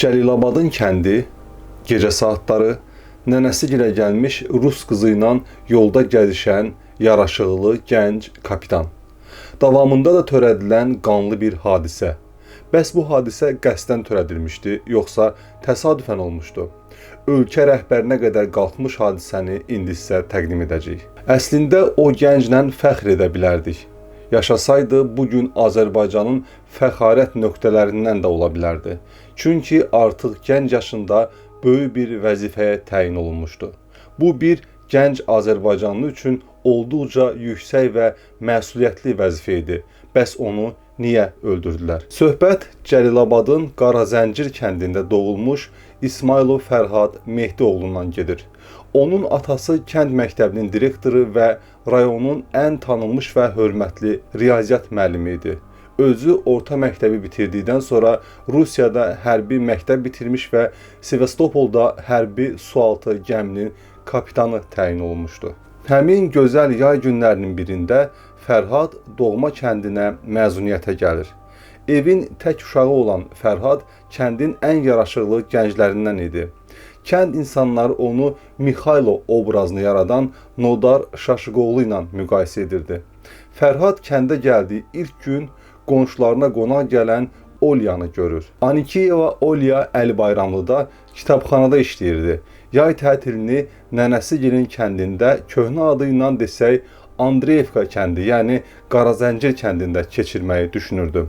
Cəlilabadın kəndi gecə saatları nənəsi gilə gəlmiş rus qızı ilə yolda gəzişən yaraşıqlı gənc kapitan. Davamında da törədilən qanlı bir hadisə. Bəs bu hadisə qəsdən törədilmişdi, yoxsa təsadüfən olmuşdu? Ölkə rəhbərinə qədər qalxmış hadisəni indi sizə təqdim edəcəyik. Əslində o gənclə fəxr edə bilərdik. Yaşasaydı bu gün Azərbaycanın fəxarət nöqtələrindən də ola bilərdi. Çünki artıq gənc yaşında böyük bir vəzifəyə təyin olunmuşdu. Bu bir gənc Azərbaycanlı üçün olduqca yüksək və məsuliyyətli vəzifə idi. Bəs onu niyə öldürdülər? Söhbət Cəlilabadın Qarazəncir kəndində doğulmuş İsmayılov Fərhad Mehdioğlundan gedir. Onun atası kənd məktəbinin direktoru və rayonun ən tanınmış və hörmətli riyaziyyat müəllimi idi. Özü orta məktəbi bitirdikdən sonra Rusiyada hərbi məktəb bitirmiş və Sevastopolda hərbi sualtı gəminin kapitanı təyin olunmuşdu. Həmin gözəl yay günlərinin birində Fərhad doğma kəndinə məzuniyyətə gəlir. Evin tək uşağı olan Fərhad kəndin ən yaraşıqlı gənclərindən idi. Kənd insanları onu Mixaylo obrazını yaradan Nodar Şaşıqoğlu ilə müqayisə edirdi. Fərhad kəndə gəldiyi ilk gün qonşularına qonaq gələn Olyanı görür. Anikiyeva Olya Əli Bayramlıda kitabxanada işləyirdi. Yay tətilini nənəsigilin kəndində köhnə adı ilə desək Andreyevka kəndi, yəni Qarazəncir kəndində keçirməyi düşünürdü.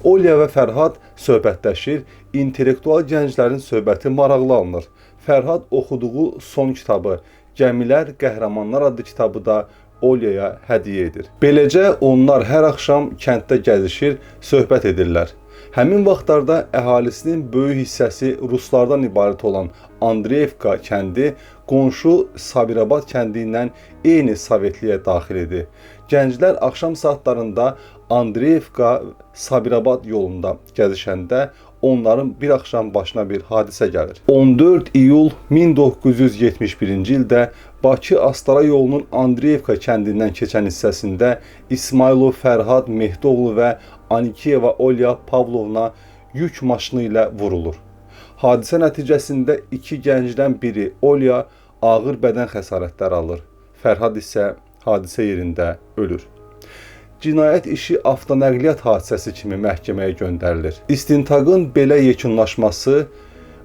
Olya və Fərhad söhbətləşir, intellektual gənclərin söhbəti maraqlı alınır. Fərhad oxuduğu son kitabı Gəmilər Qəhrəmanlar adlı kitabı da Olyaya hədiyyə edir. Beləcə onlar hər axşam kənddə gəzişir, söhbət edirlər. Həmin vaxtlarda əhalisinin böyük hissəsi ruslardan ibarət olan Andreyevka kəndi qonşu Sabirabad kəndi ilə eyni sovetliyə daxil idi. Gənclər axşam saatlarında Andreyevka Sabirabad yolunda gəzişəndə onların bir axşam başına bir hadisə gəlir. 14 iyul 1971-ci ildə Bakı-Astara yolunun Andreyevka kəndindən keçən hissəsində İsmayılov Fərhad Mehdioğlu və Anikiyeva Olya Pavlovna yük maşını ilə vurulur. Hadisə nəticəsində iki gəncdən biri Olya ağır bədən xəsarətləri alır. Fərhad isə hadisə yerində ölür. Cinayət işi avtonəqliyyat hadisəsi kimi məhkəməyə göndərilir. İstintaqın belə yekunlaşması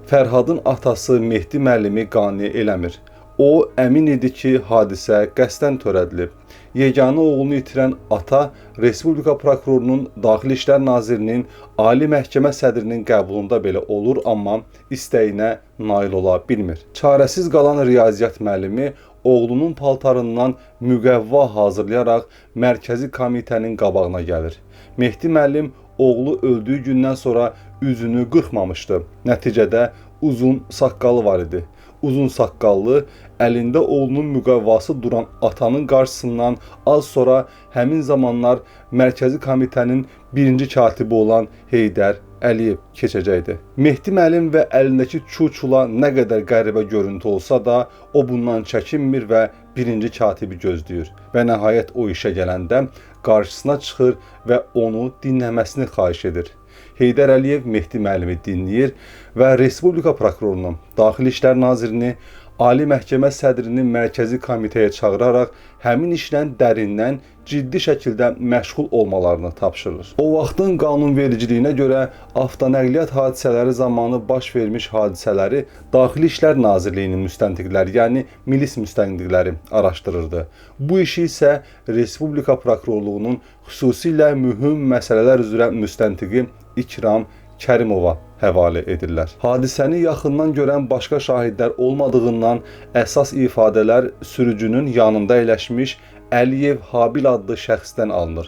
Fərhadın atası Mehdi müəllimi qane eləmir. O əmin idi ki, hadisə qəsdən törədilib. Yeganə oğlunu itirən ata Respublika prokurorunun, Daxili İşlər Nazirinin, Ali Məhkəmə sədrinin qəbulunda belə olur, amma istəyinə nail ola bilmir. Çarəsiz qalan riyaziyyat müəllimi oğlunun paltarından müqəvva hazırlayaraq Mərkəzi Komitənin qabağına gəlir. Mehdi müəllim oğlu öldüyü gündən sonra üzünü qırxmamışdı. Nəticədə uzun saqqalı var idi. Uzun saqqallı, əlində oğlunun müqəvvası duran atanın qarşısından az sonra həmin zamanlar Mərkəzi Komitənin birinci katibi olan Heydər Əliyev keçəcəkdi. Mehdi müəllim və əlindəki çuçula nə qədər qəribə görüntü olsa da, o bundan çəkinmir və birinci katibi gözləyir. Və nəhayət o işə gələndə qarşısına çıxır və onu dinləməsini xahiş edir. Heydər Əliyev Mehdi müəllimi dinləyir və Respublika prokurorunu, Daxili İşlər Nazirini, Ali Məhkəmə sədrini Mərkəzi Komitəyə çağıraraq həmin işlə dərindən ciddi şəkildə məşğul olmalarını tapşırır. O vaxtın qanunvericiliyinə görə avtonəqliyyat hadisələri zamanı baş vermiş hadisələri Daxili İşlər Nazirliyinin müstəntiqləri, yəni milis müstəntiqləri araşdırırdı. Bu işi isə Respublika prokurorluğunun xüsusilə mühüm məsələlər üzrə müstəntiqi İkram Kərimova həvalə edirlər. Hadisəni yaxından görən başqa şahidlər olmadığından əsas ifadələr sürücünün yanında əyləşmiş Əliyev Habil adlı şəxsdən alınır.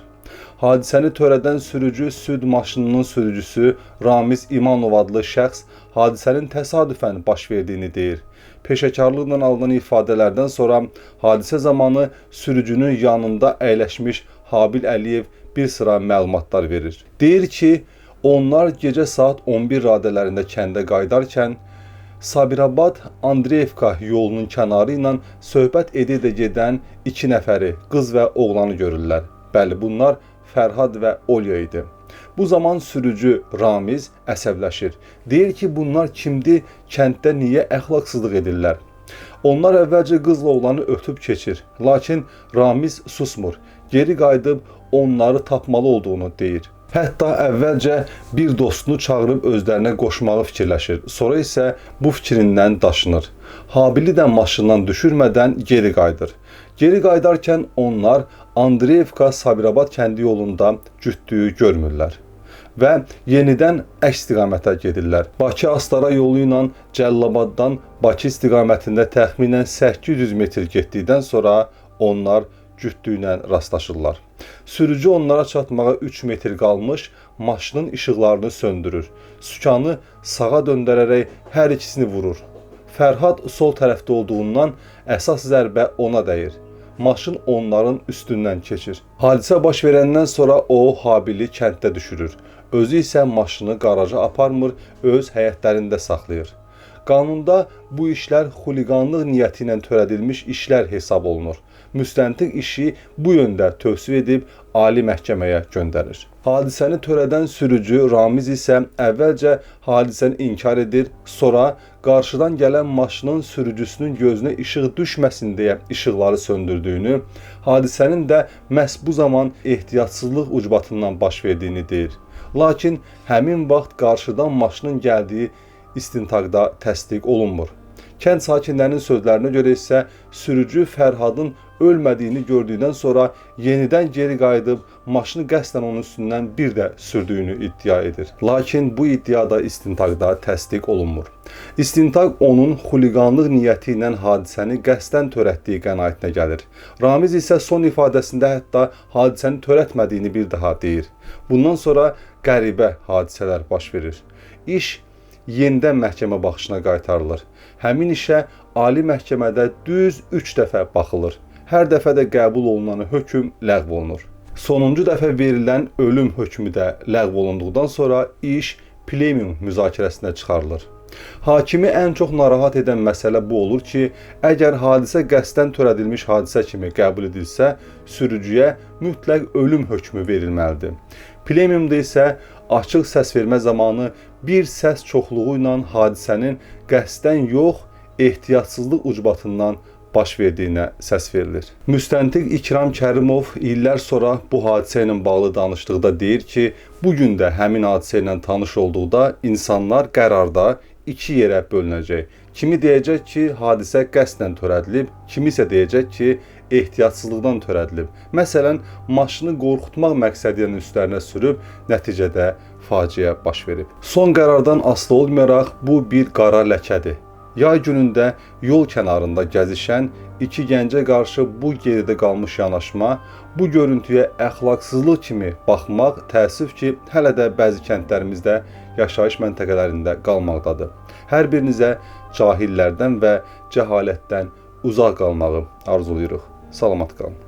Hadisəni törədən sürücü süd maşınının sürücüsü Ramiz İmanov adlı şəxs hadisənin təsadüfən baş verdiyini deyir. Peşəkarlıqla alınan ifadələrdən sonra hadisə zamanı sürücünün yanında əyləşmiş Habil Əliyev bir sıra məlumatlar verir. Deyir ki, onlar gecə saat 11 radələrində kəndə qayıdarkən Sabirabad Andreyevka yolunun kənarı ilə söhbət edə-edə gedən iki nəfəri, qız və oğlanı görürlər. Bəli, bunlar Fərhad və Olya idi. Bu zaman sürücü Ramiz əsəbləşir. Deyir ki, bunlar kimdir, kənddə niyə əxlaqsızlıq edirlər? Onlar əvvəlcə qızla oğlanı ötüb keçir. Lakin Ramiz susmur. Geri qayıdıb onları tapmalı olduğunu deyir. Hətta əvvəlcə bir dostunu çağırıb özlərinə qoşmağı fikirləşir. Sonra isə bu fikrindən daşınır. Habili də maşından düşürmədən geri qayıdır. Geri qayıdarkən onlar Andreyevka Sabirabad kəndi yolunda cütlüyü görmürlər və yenidən əks istiqamətə gedirlər. Bakı-Astara yolu ilə Cəllabaddan Bakı istiqamətində təxminən 800 metr getdikdən sonra onlar cütlüklə rastlaşırlar. Sürücü onlara çatmağa 3 metr qalmış maşının işıqlarını söndürür. Sükanı sağa döndərərək hər ikisini vurur. Fərhad sol tərəfdə olduğundan əsas zərbə ona dəyir. Maşın onların üstündən keçir. Hadisə baş verəndən sonra o Habili kənddə düşürür. Özü isə maşını qaraja aparmır, öz həyətlərində saxlayır. Qanunda bu işlər xuliqanlıq niyyəti ilə törədilmiş işlər hesab olunur. Müstəntiq işi bu yöndə tövsif edib ali məhkəməyə göndərir. Hadisəni törədən sürücü Ramiz isə əvvəlcə hadisəni inkar edir, sonra qarşıdan gələn maşının sürücüsünün gözünə işıq düşməsin deyə işıqları söndürdüyünü, hadisənin də məhz bu zaman ehtiyatsızlıq ucbatından baş verdiyini deyir. Lakin həmin vaxt qarşıdan maşının gəldiyi istintaqda təsdiq olunmur. Kənd sakinlərinin sözlərinə görə isə sürücü Fərhadın ölmədiyini gördükdən sonra yenidən geri qayıdıb maşını qəsdən onun üstündən bir də sürdüyünü iddia edir. Lakin bu iddia da istintaqda təsdiq olunmur. İstintaq onun xuliqanlıq niyyəti ilə hadisəni qəsdən törətdiyi qənaətinə gəlir. Ramiz isə son ifadəsində hətta hadisəni törətmədiyini bir daha deyir. Bundan sonra qəribə hadisələr baş verir. İş yenidən məhkəmə baxışına qaytarılır. Həmin işə ali məhkəmədə düz 3 dəfə baxılır. Hər dəfə də qəbul olunan hökm ləğv olunur. Sonuncu dəfə verilən ölüm hökmü də ləğv olunduqdan sonra iş plenum müzakirəsinə çıxarılır. Hakimi ən çox narahat edən məsələ bu olur ki, əgər hadisə qəsdən törədilmiş hadisə kimi qəbul edilsə, sürücüyə mütləq ölüm hökmü verilməlidir. Plenumda isə açıq səsvermə zamanı bir səs çoxluğu ilə hadisənin qəsdən yox, ehtiyatsızlıq ucbatından baş verdiyinə səs verilir. Müstəntiq İkram Kərimov illər sonra bu hadisə ilə bağlı danışdıqda deyir ki, bu gün də həmin hadisə ilə tanış olduqda insanlar qərarda iki yerə bölünəcək. Kimi deyəcək ki, hadisə qəsdən törədilib, kimi isə deyəcək ki, ehtiyatsızlıqdan törədilib. Məsələn, maşını qorxutmaq məqsədi ilə üstlərinə sürüb, nəticədə faciə baş verib. Son qərardan asılı olmayaraq bu bir qara ləkədir. Yay günündə yol kənarında gəzişən iki gəncə qarşı bu geridə qalmış yanaşma, bu görüntüyə əxlaqsızlıq kimi baxmaq təəssüf ki, hələ də bəzi kəndlərimizdə, yaşayış məntəqələrində qalmaqdadır. Hər birinizə cahillərdən və cəhalətdən uzaq qalmağı arzulayırıq. Salamat qalın.